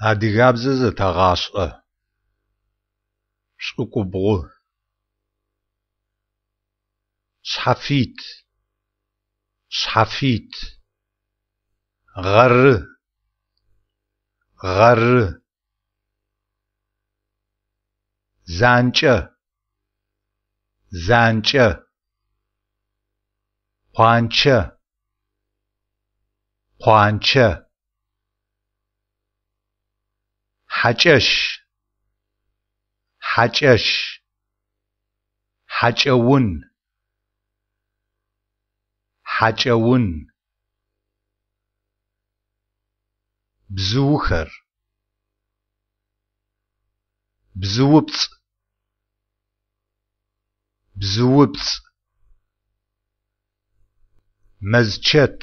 Адыгабзэр зэтэгъашӏэ. Пшӏыкӏубгъу. Шъхьафит. Шъхьафит. Гъэры. Гъэры. Занкӏэ. Занкӏэ. Къуанчэ. Къуанчэ. Хьакӏэщ. Хьакӏэщ. Хьакӏэун. Хьакӏэун. Бзыухэр. Бзыупцӏ. Бзыупцӏ. Мэзчэт.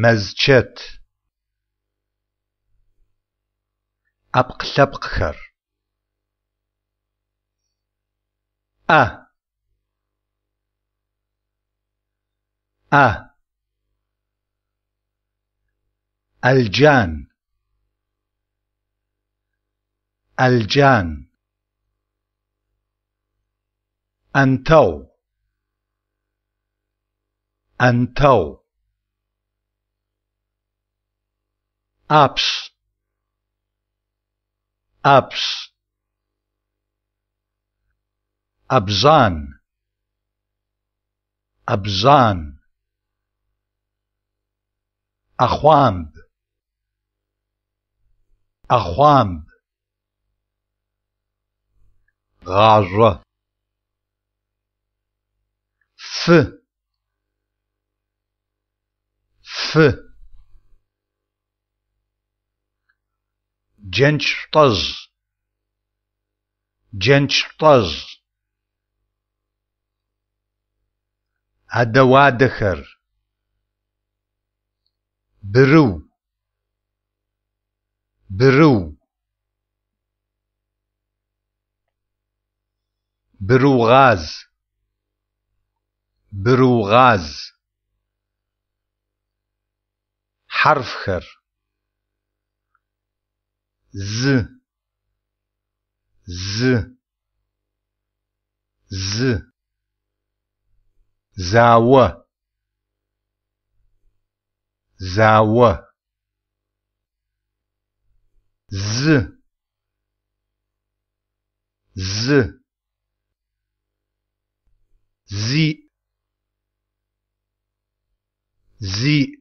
Мэзчэт. ӏэпкъ-лъэпкъхэр. ӏэ. ӏэ. Ӏэлджан. Ӏэлджан. ӏэнтэгъу. ӏэнтэгъу. ӏапшъ. ӏапшъ. ӏэбжъан. ӏэбжъан. ӏэхъуамб. ӏэхъуамб. Гъажъо. Фы. Фы. Джэнч шӏутӏэжъ. Джэнч шӏутӏэжъ. Адэ-уадэхэр. Бырыу. Бырыу. Бырыугъаз. Бырыугъаз. Хьарыфхэр. Зы. Зы. Зы. Зао. Зао. Зы. Зы. Зиӏ. Зиӏ.